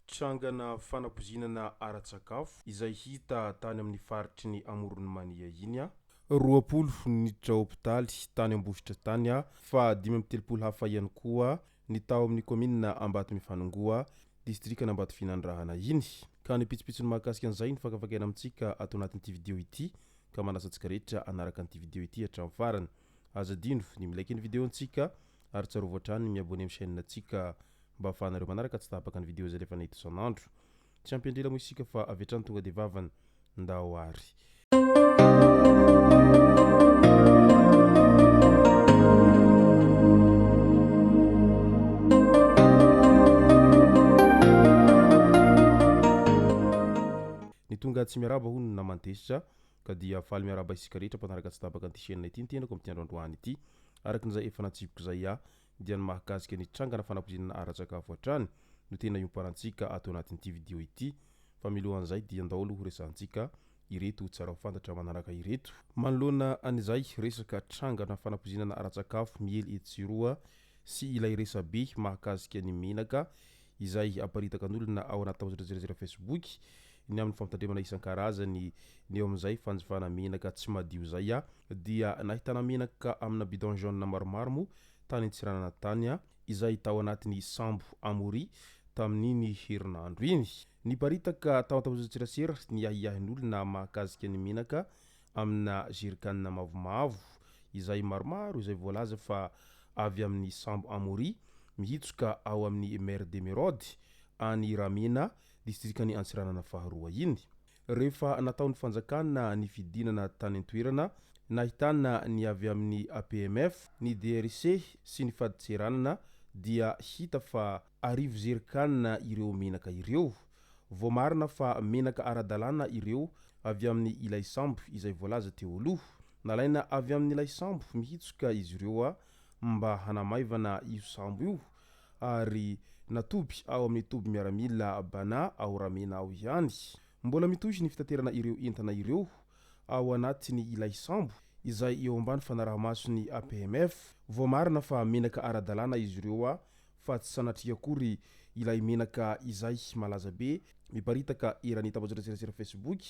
Trangana fanapoizinana ara-tsakafo izay hita tany amin'ny faritry ny Amoron'i Mania iny. 20 niditra hopitaly tany Ambositra tany fa 35 hafa ihany koa ny tao amin'ny kaominina Ambatomifanongoa, distrikan'Ambatofinandrahana iny. Ka ny pitsopitsony mahakasika an'izay no fakafakaina amintsika ato anatin'ity video ity ka manasa antsika rehetra hanaraka an'ity video ity hatramin'ny farany. Aza adino ny mi-like ny video antsika ary tsarovy hatrany ny mi-abonner amin'ny chaîne antsika mba ahafahanareo manaraka tsy tapaka ny video izay alefanay eto isan'andro. Tsy ampy andrila moa isika fa avy hatrany tonga dia vavany. Ndao ary. Ny tonga tsy miarahaba hono ny naman-tezitra ka dia faly miarahaba isika rehetra mpanaraka tsy tapaka an'ity chaîne ity ny tenako amin'ity andro androany ity. Araka ny izay efa natsipiko izay aho dia ny mahakasika ny trangana fanapoizinana ara-tsakafo hatrany no tena iomparantsika ato anatin'ity video ity. Fa milohan'izay dia ndao aloha horesahantsika ireto tsara ho fantatra manaraka ireto. Manoloana an'izay resaka trangana fanapoizinana ara-tsakafo miely etsy sy eroa sy ilay resabe mahakasika ny menaka izay aparitaka an'olona ao anaty tambajotran-tserasera Facebook ny amin'ny fampitandremana isan-karazany ny eo amin'izay fanjifana menaka tsy madio izay dia nahitana menaka amina bidon jaune maromaro moa tany Antsiranana tany izay tao anatin'ny sambo Amory tamin'iny herinandro iny. Niparitaka tao an-tambajotran-tserasera ny ahiahin'olona mahakasika ny menaka amina jerrycan mavomavo izay maromaro izay voalaza fa avy amin'ny sambo Amory mihitsoka ao amin'ny Mer d'Emeraude any Ramena, distrikan'i Antsiranana faharoa iny. Rehefa nataon'ny fanjakana ny fidinana tany an-toerana, nahitana ny avy amin'ny APMF, ny DRC sy ny fadintseranana dia hita fa arivo jerrycan ireo menaka ireo. Voamarina fa menaka ara-dalàna ireo avy amin'ny ilay sambo izay voalaza teo aloha. Nalaina avy amin'ilay sambo mihitsoka izy ireo mba hanamaivana io sambo io ary natoby ao amin'ny toby miaramila Bana ao Ramena ao ihany. Mbola mitohy ny fitaterana ireo entana ireo ao anatin'ny ilay sambo izay eo ambany fanaraha-mason'ny APMF. Voamarina fa menaka ara-dalàna izy ireo fa tsy sanatria akory ilay menaka izay malaza be miparitaka eran'ny tambajotran-tserasera Facebook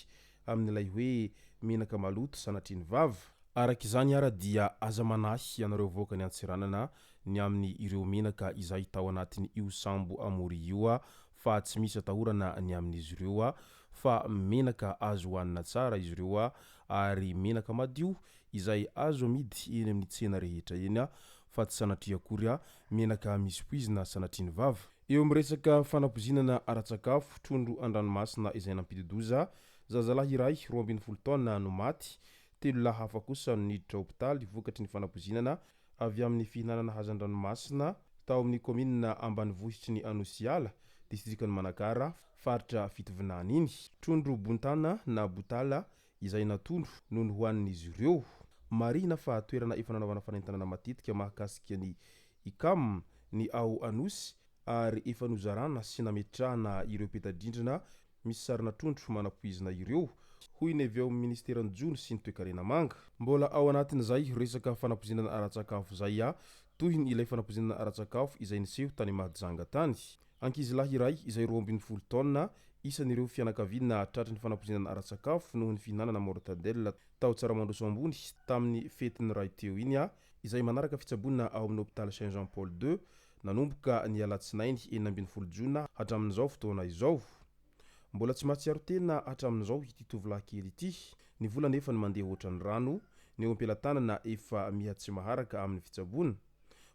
amin'ilay hoe menaka maloto sanatria ny vava. Araka izany ara dia aza manahy ianareo vahoakan'i Antsiranana ny amin'ny ireo menaka izay tao anatin io sambo Amory io fa tsy misy atahorana ny amin'izy ireo fa menaka azo hohanina tsara izy ireo ary menaka madio izay azo amidy eny amin'ny tsena rehetra eny fa tsy sanatria akory menaka misy poizina sanatria ny vava. Eo amin'ny resaka fanapoizinana ara-tsakafo, trondro an-dranomasina izay nampidi-doza, zazalahy iray 12 taona no maty, telo lahy hafa kosa no niditra hopitaly vokatry ny fanapoizinana avy amin'ny fihinanana hazandranomasina tao amin'ny kaominina ambanivohitry ny Anosiala, distrikan'i Manakara, faritra Fitovinany iny. Trondro bontana na botala izay natono no nohanin'izy ireo. Marihina fa toerana efa nanaovana fanentanana matetika mahakasika ny Icam ny ao Anosy ary efa nozarana sy nametrahana ireo peta-drindrina misy sarina trondro manapoizina ireo, hoy ny avy ao amin'ny minisiteran'ny Jono sy ny Toekarena Manga. Mbola ao anatin'izay resaka fanapoizinana ara-tsakafo izay, tohiny ilay fanapoizinana ara-tsakafo izay niseho tany Mahajanga tany. Ankizilahy iray izay 12 taona, isan'ireo fianakaviana tratry ny fanapoizinana ara-tsakafo noho ny fihinanana mortadelle tao Tsaramandroso Ambony tamin'ny fetin'ny ray teo iny, izay manaraka fitsaboana ao amin'ny hopitaly Saint Jean Paul ii nanomboka ny alatsinainy 16 jona hatramin'izao fotoana izao. Mbola tsy mahatsiaro tena hatramin'izao ity tovolahy kely ity. Ny vola anefa no mandeha ohatran'ny rano, ny eo am-pelatanana efa miha tsy maharaka amin'ny fitsaboana.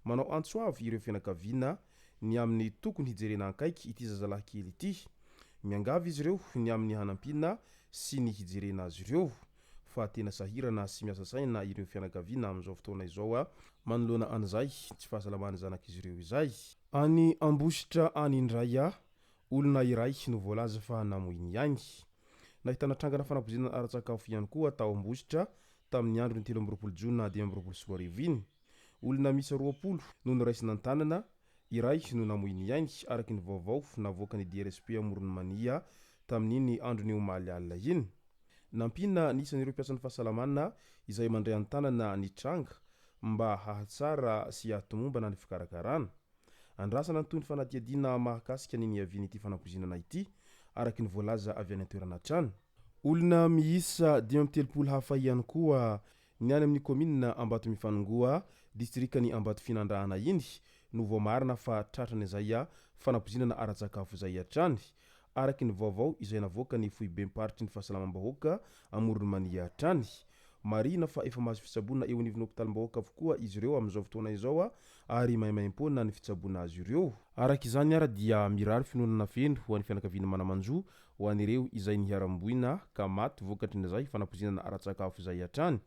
Manao antso avo ireo fianakaviana ny amin'ny tokony hijerena ankaiky ity zazalahy kely ity. Miangavy izy ireo ny amin'ny hanampiana sy ny hijerena azy ireo fa tena sahirana sy miasa saina ireo fianakaviana amin'izao fotoana izao manoloana an'izay tsy fahasalaman'ny zanak'izy ireo izay. Any Ambositra any indray, olona iray no voalaza fa namoy ny ainy. Nahitana trangana fanapoizinana ara-tsakafo ihany koa tao Ambositra tamin'ny andron'ny 23 jona 2025 iny. Olona miisa 20 no noraisina an-tanana. Iray no namoy ny ainy, araka ny vaovao navoakan'ny DRSP Amoron'i Mania tamin'iny andron'ny omaly alina iny. Nampiana ny isan'ireo mpiasan'ny fahasalamana izay mandray an-tanana ny tranga mba hahatsara sy hahatomombana ny fikarakarana. Andrasana ny tohin'ny fanadihadiana mahakasika ny niavian'ity fanampoizinana ity, araka ny voalaza avy any an-toerana hatrany. Olona miisa 35 hafa ihany koa ny any amin'ny kaominina Ambatomifanongoa, distrikan'i Ambatofinandrahana iny no voamarina fa tratran'izay fanampoizinana ara-tsakafo izay hatrany, araka ny vaovao izay navoakan'ny foibem-paritry ny fahasalamam-bahoaka Amoron'i Mania hatrany. Marihina fa efa mahazo fitsaboana eo anivon'ny hopitalim-bahoaka avokoa izy ireo amin'izao fotoana izao ary maimaimpoana ny fitsaboana azy ireo. Araka izany ary dia mirary fiononana feno ho an'ny fianakaviana mana-manjo ho an'ireo izay niharam-boina ka maty vokatrin'izay fanapoizinana ara-tsakafo izay hatrany.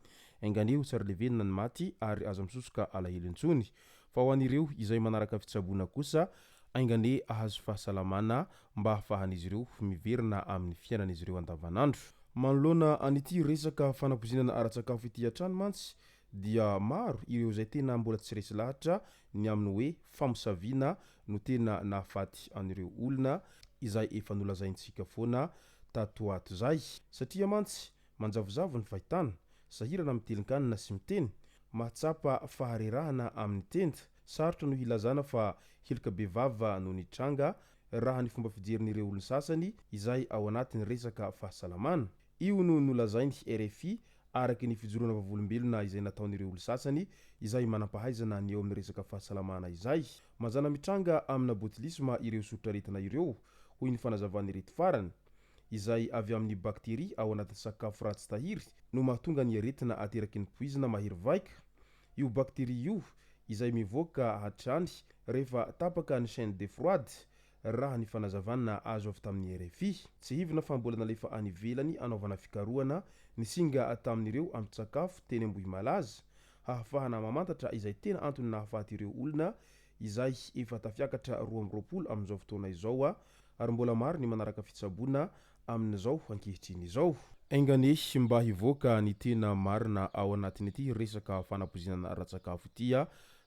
Enga-anie ho tsara levenina ny maty ary aza misosoka alahelo intsony. Fa ho an'ireo izay manaraka fitsaboana kosa, enga-anie ahazo fahasalamana mba hahafahan'izy ireo miverina amin'ny fiainan'izy ireo andavanandro. Manoloana an'ity resaka fanapoizinana ara-tsakafo ity hatrany mantsy dia maro ireo izay tena mbola tsy resy lahatra ny amin'ny hoe famosaviana no tena nahafaty an'ireo olona izay efa nolazaintsika foana tato ho ato izay. Satria mantsy manjavozavo ny fahitana, sahirana mitelin-kanina sy miteny, mahatsapa faharerahana amin'ny tenda. Sarotra no hilazana fa heloka bevava no nitranga raha ny fomba fijerin'ireo olona sasany izay ao anatin'ny resaka fahasalamana. Io no nolazain'ny rfi araka ny fijoroana vavolombelona izay nataon'ireo olona sasany izay manam-pahaizana ny eo amin'ny resaka fahasalamana izay. Mazàna mitranga amina botulisme ireo soritr'aretina ireo, hoy ny fanazavan'ireto farany. Izay avy amin'ny bakteria ao anatin'ny sakafo ratsy tahiry no mahatonga ny aretina ateraky ny poizina mahery vaika. Io bakteria io izay mivoaka hatrany rehefa tapaka ny chaine de froide, raha ny fanazavana azo avy tamin'ny rfi. Tsihivina fa mbola nalefa any ivelany hanaovana fikarohana ny singa tamin'ireo ambin-tsakafo teny Ambohimalaza, hahafahana mamantatra izay tena antony nahafaty ireo olona izay efa tafiakatra 22 amin'izao fotoana izao ary mbola maro ny manaraka fitsaboana amin'izao ankehitriny izao. Enga anie mba hivoaka ny tena marina ao anatin'ity resaka fanapoizinana ara-tsakafo ity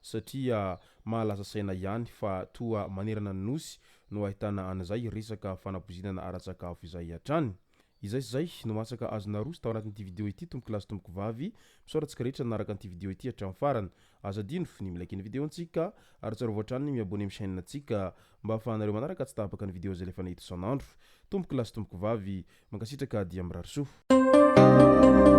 satria mahalasa saina ihany fa toa manerana ny Nosy no ahitana an'izay resaka fanapoizinana ara-tsakafo izay hatrany. Izay sy izay no masaka azo naroso tao anatin'ity video ity tompoko lahy sy tompoko vavy. Misaotra antsika rehetra nanaraka an'ity video ity hatramin'ny farany. Aza adino ny mi-like ny video-ntsika ary tsarovy hatrany ny mi-abonner amin'ny chaîne-ntsika mba ahafahanareo manaraka tsy tapaka ny video izay alefanay eto isan'andro. Tompoko lahy sy tompoko vavy, mankasitraka dia mirary soa.